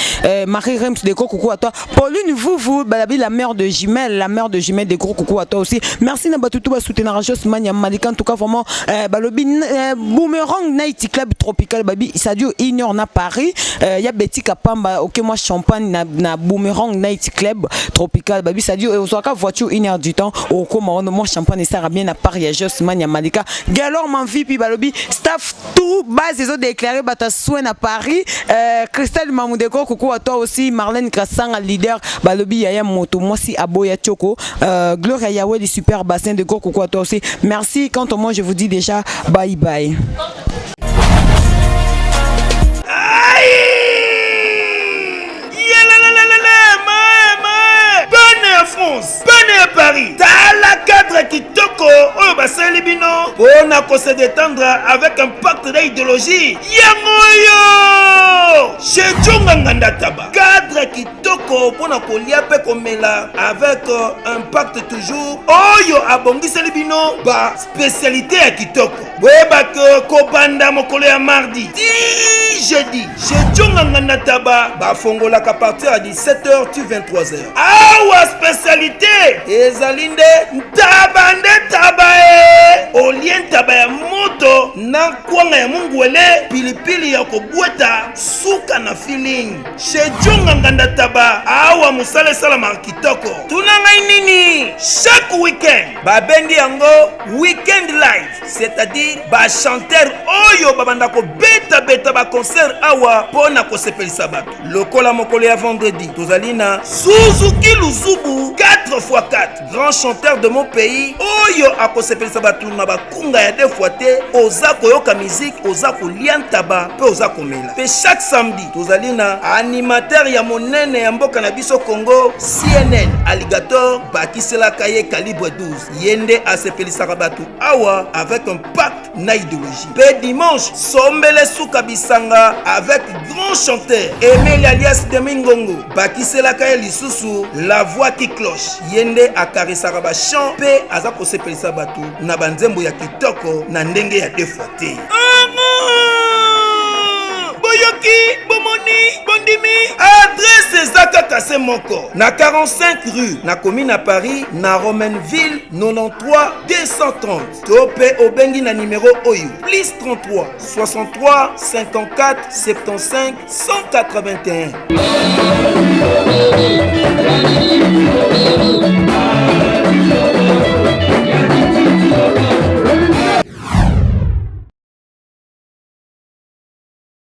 Marie Rims, des gros coucou à toi. Pauline Vouvou, babi la mère de Jimel, la mère de Jimel, des gros coucou à toi aussi. Merci na batutu ba soutenir Josmania Malika en tout cas vraiment balobi Boomerang Night Club Tropical babi ça dure 1 heure na Paris. Y a Betty Kapamba, OK moi champagne na Boomerang Night Club Tropical babi ça dure ozwaka voiture 1 heure du temps au comment moi champagne ça bien na Paris ya Josmania Malika. Galor Manvi puis balobi staff tout base ils ont déclaré bata soin à Paris. Christelle Mamoudeko, coucou à toi aussi. Marlène Kassanga leader balobi yaya moto moi si Aboya Choco. Gloria Yahweh du super bassin de gros coucou à toi aussi. Merci. Quant à moi, je vous dis déjà bye bye. Aïe! Yalalalala, mae, mae! Bana ya France, bana ya Paris, tala cadre kitoko oyo basaleli bino mpo na kose détendre avec impact na idéologie. Yango oyo chez Jonga Nganda Taba, cadre kitoko mpo na kolia mpe komela avec impact toujours oyo abongiseli bino baspécialité ya kitoko. Boyebaka kobanda mokolo ya mardi ti jeudi, chez Jonga Nganda Taba bafongolaka partir ya 17h ti 23h. Awa spécialité ezali nde ntaba nde taba e olie ntaba ya moto na kwanga ya mungwele pilipili ya kobweta suka na feeling. Chez Jonga Nganda Taba awa mosala esalamaka kitoko. Tuna ngai nini? Chaque week-end babengi yango weekend live, c'est-à-dire bachanteur oyo babanda kobetabeta baconcert awa mpo na kosepelisa bato. Lokola mokolo ya vendredi tozali na Suzuki Luzubu 4x4, grand chanteur de mon pays oyo akosepelisa bato na bakunga ya deux fois te. Oza koyoka musique, oza kolia ntaba mpe oza komela. Mpe chaque samedi tozali na animateur ya monene ya mboka na biso Congo, CNN Alligator, bakiselaka ye calibre 12. Ye nde asepelisaka bato awa avec impact na idéologie. Mpe dimanche sombele suka bisanga avec grand chanteur Emeli alias Demingongo, bakiselaka ye lisusu la voix qui cloche. Ye nde akarisaka bachant mpe aza kosepelisa bato na banzembo ya kitoko na ndenge ya deux fois te. Boyoki, bomoni, bondimi, adresse eza kaka se moko na 45 rue na commune na Paris na Romainville 93 230 to mpe obengi na nimero oyo plus 33 63 54 75 181.